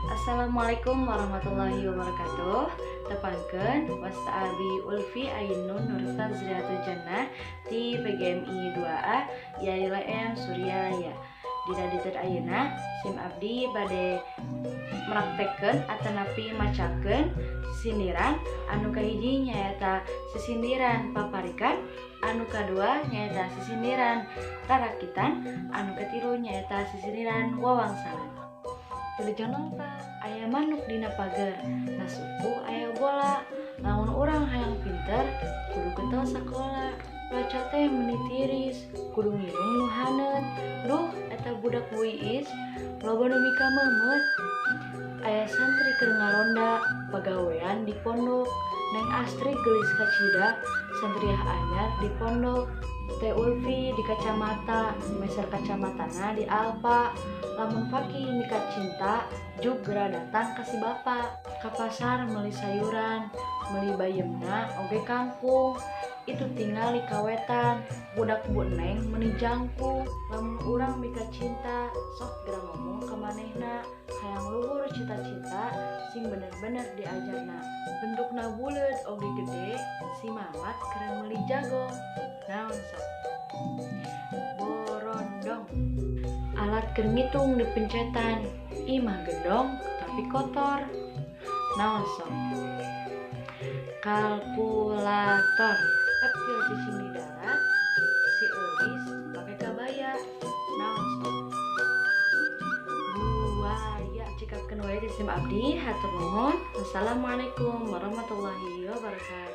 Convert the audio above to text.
Assalamualaikum warahmatullahi wabarakatuh. Tepangkeun, wasta abi Ulfi Ainun Nur Fazriatul Jannah ti PGMI 2A IAILM Suryalaya. Dina dinten ayeuna sim abdi bade mraktekkeun atanapi macakeun sindiran. Anu kahiji nyaeta sisindiran paparikan, anu kadua nyaeta sisindiran rarakitan, anu katilu nyaeta sisindiran wawangsalan. Wilujeng nongton. Aya manuk dina pager, na suku aya bola. Lamun urang hayang pinter, kudu getol sakola. Cuaca teh meuni tiris, kudu nginum nu haneut. Duh, eta budak Bu Iis, loba nu mikameumeut. Aya santri keur ngaronda, pagawean di pondok. Neng Astri geulis kacida, santriah anyar di pondok. Teh Ulfi di kacamata, meser kacamatana di Alfa. Lamun Faqih mika cinta, jug geura datang ka si bapa. Ka pasar meuli sayuran, meuli bayemna oge kangkung. Itu tingali kawetan, budak Bu Neng meuni jangkung. Lamun urang mika cinta, sok geura ngomong ka manehna. Hayang luhur cita-cita, sing bener-bener diajarna. Bentukna buleud oge gede, si Mamat keur meuli jagong. Naon sok? Borondong. Alat keur ngitung dipencetan, imah gedong tapi kotor. Naon sok? Kalkulator. Reptil cicing di darat, si Eulis pake kabaya. Naon sok? Buaya. Cekapkeun wae di sim abdi, hatur nuhun. Wassalamualaikum warahmatullahi wabarakatuh.